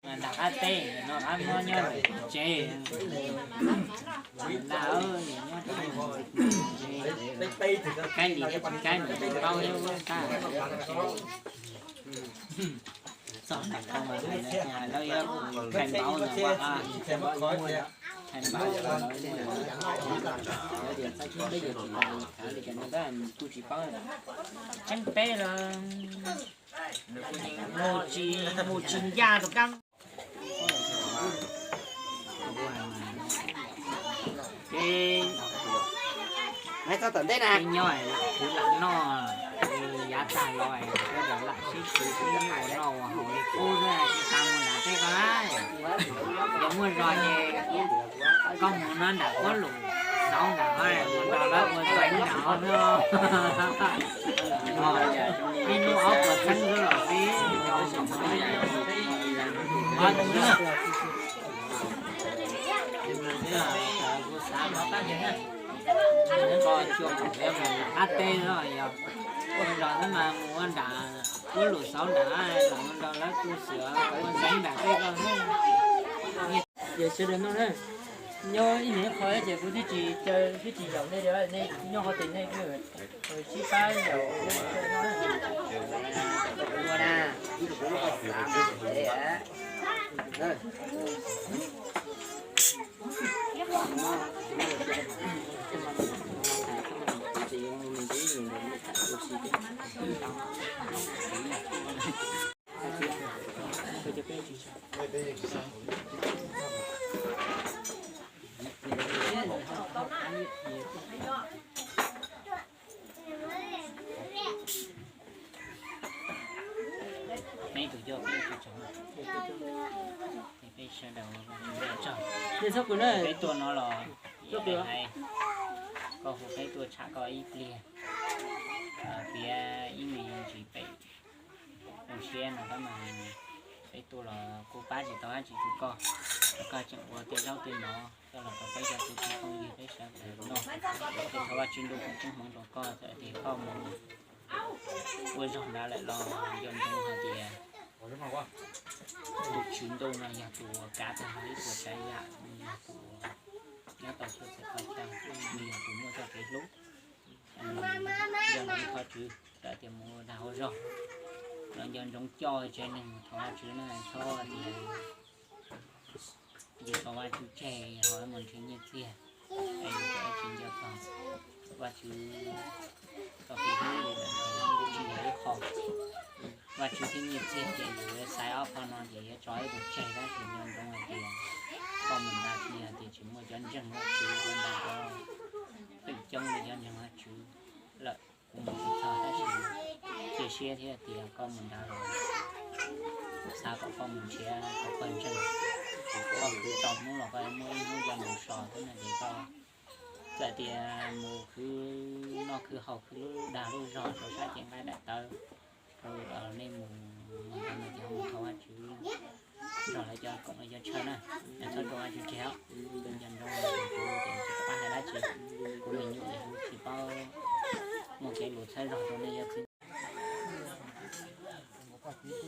Nram qab teb no qab mob nyob lawm tsev. Nram niam nyob rau kab lis thiab tsis kab lis tsis paub thiab tab. Txog nram no mas hais lawv yuav khai npaum no, khai npaum, kuj tsis paub. Tseeb peb los mus tsis, mus tsis ncaj rau kab. Ces nyob lam khwv lam noj, yav tag los sawv daws lam sib khwv sib ua noj ua haus li qub xwb, tsis tas mus nram tej ko na. Yog muaj zog ces koj mus no nram Kuab Lus xauv nram no, mus nrog lawv ua xaiv nram no. Ib hnub ob puas txheeb xwb los xij. Kuv xav mus qab teb no, yog ua zog xwb mas mus ua nram Kuab Lus xauv nram, los mus nrog lawv tu xwm ua xaiv nram tej ko. Ces sawv daws no na, nyob ib niam ib qho ces kuv twb tsis caw twb tsis yaum nej li, nej nyob qhov twg nej kuj sib pab yaum no. Peb tus coj peb tus tsoom, peb sawv daws txog peb tuaj no los hais, koj hu peb tuaj tsham koj ib pliag, piav ib me ntsis pem zoo siab no tab mas peb tuaj los kuj pab tsis tau dab tsi rau koj, koj tseem ua tej zaub tej mov coj los rau peb cov kwv tij phooj ywg peb sawv daws noj. Ces thov Vajtswv ntuj foom koob hmoov rau koj, txawm tias koj mus ua zog nrad lawm los nco ntsoov hais tias tus Tswv ntuj no yog tus uas kav tag nrho ib puas tsav yam, nws yog tus uas nyob tau txhua txhia qhov chaw, nws yog tus muaj txoj kev hlub. Nco ntsoov thov Tswv, txawm tias mus ua dag ua zog los nco ntsoov coj tsev neeg thov Vajtswv na, txhob tias yus tso Vajtswv tseg ho mus nrhiav nyiaj txiag, es yus tsis nco txog Vajtswv txoj kev hlub li lawm, tsis yog ib qho. Vajtswv thiab nyiaj txiag ces yus yuav xaiv ob qho no ces yuav tso ib tus tseg, tab sis nco ntsoov hais tias koj mus nrad tsis yog tias tsis muaj cov ntseeg Vajtswv, kuv nrad ko feem coob li cov ntseeg Vajtswv lawm. Kuv mus tsis txog tab sis cia siab thiab tias koj mus nrad los xav kom koj mus nrhiav kom koj ntseeg, koj khwv tau hnub los koj muaj ib hnub coj mus so xwb no ces koj txawm tias mus khwv noj khwv haus khwv lub dag lub zog rau sab cev nqaij daim tawv, rau nej mus mus ntawd no ces mus thov Vajtswv nrog lawv cov koom lawv cov chaw na, txhob tso Vajtswv tseg os. Nco ntsoov tias kuv ces tsis paub hais dab tsi, kuv me nyuam ces kuv tsis paub muaj kev lus txhawb zog rau nej cov txiv